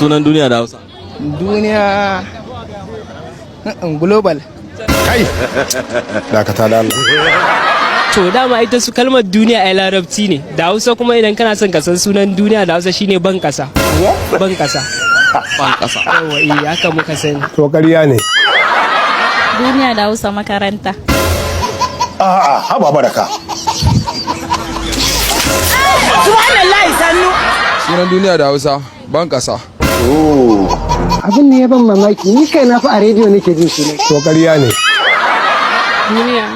Sunan duniya da Hausa. Duniya global. Kai, dakata da Allah. To, dama ita su kalmar duniya ai Larabci ne. Da Hausa kuma, idan kana son ka san sunan duniya da Hausa, shine ban kasa. Ban kasa. Ban kasa. Yawwa, eh, haka muka sani. To, ƙarya ne. Duniya da Hausa, makaranta. A'a, haba baraka. Subhanallahi, sannu. Sunan duniya da Hausa, ban kasa. Abin ne ya ban mamaki, ni kai na fa a rediyo nake jin shi ne. To, ƙarya ne. Duniya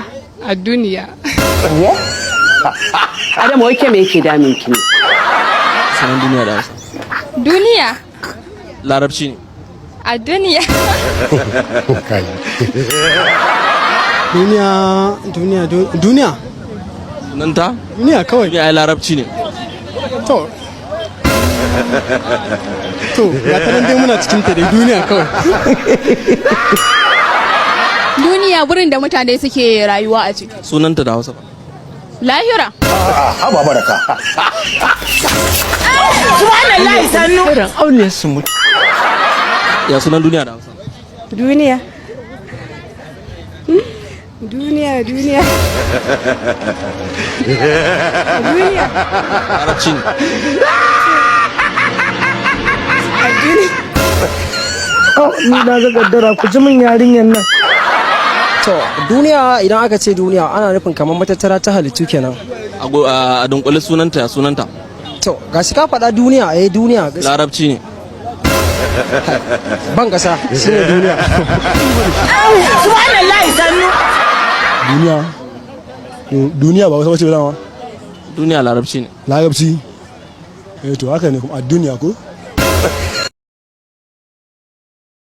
a duniya. Adamu, wai ke me yake damin ki ne? Sunan duniya da Hausa. Duniya. Larabci ne. A duniya. Kai. Duniya, duniya, duniya. Sunanta? Duniya kawai. Duniya ai Larabci ne. To, ga ta nan dai, muna cikin ta dai, duniya kawai. Duniya, wurin da mutane suke rayuwa a ciki. Sunanta da Hausa ba. Lahira. A'a, haba baraka. Subhanallahi, sannu. Ya sunan duniya da Hausa? Duniya. Duniya, duniya. Duniya. Larabci ne. A duniya. Ni na ga kaddara, ku ji min yarinyar nan. To, duniya, idan aka ce duniya, ana nufin kamar matattara ta halittu kenan. A dunkule sunanta, ya sunanta? To, gashi ka faɗa, duniya, eh, duniya. Larabci ne. Ban kasa shine duniya. Subhanallahi, sannu. Duniya, duniya ba wasu bace ba dama. Duniya Larabci ne. Larabci, eh, to haka ne kuma a duniya ko.